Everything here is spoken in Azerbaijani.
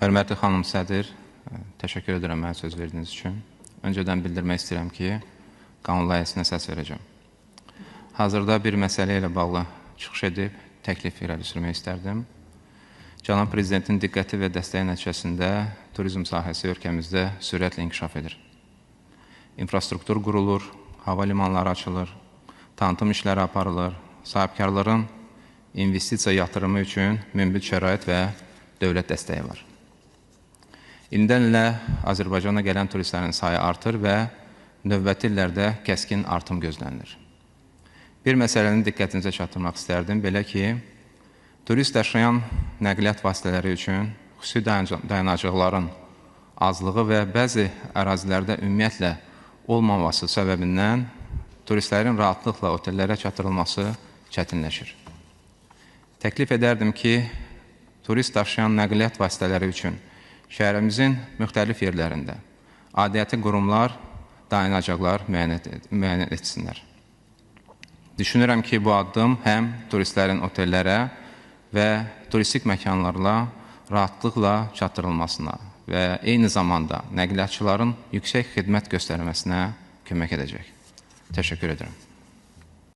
Hörmətli xanım sədr, təşəkkür edirəm mənə söz verdiyiniz üçün. Öncədən bildirmək istəyirəm ki, qanun layihəsinə səs verəcəm. Hazırda bir məsələ ilə bağlı çıxış edib təklif irəli sürmək istərdim. Cənab Prezidentin diqqəti və dəstəyi nəticəsində turizm sahəsi ölkəmizdə sürətlə inkişaf edir. İnfrastruktur qurulur, hava limanları açılır, tanıtım işləri aparılır, sahibkarların investisiya yatırımı üçün münbit şərait və dövlət dəstəyi var. İldən ilə Azərbaycana gələn turistlərin sayı artır və növbəti illərdə kəskin artım gözlənilir. Bir məsələni diqqətinizə çatdırmaq istərdim, belə ki, turist daşıyan nəqliyyat vasitələri üçün xüsusi dayanacaqların azlığı və bəzi ərazilərdə ümumiyyətlə olmaması səbəbindən turistlərin rahatlıqla otellərə çatdırılması çətinləşir. Təklif edərdim ki, turist daşıyan nəqliyyat vasitələri üçün şəhərimizin müxtəlif yerlərində aidiyyəti qurumlar, dayanacaqlar müəyyən etsinlər. Düşünürəm ki, bu addım həm turistlərin otellərə və turistik məkanlarla rahatlıqla çatdırılmasına və eyni zamanda nəqliyyatçıların yüksək xidmət göstərməsinə kömək edəcək. Təşəkkür edirəm.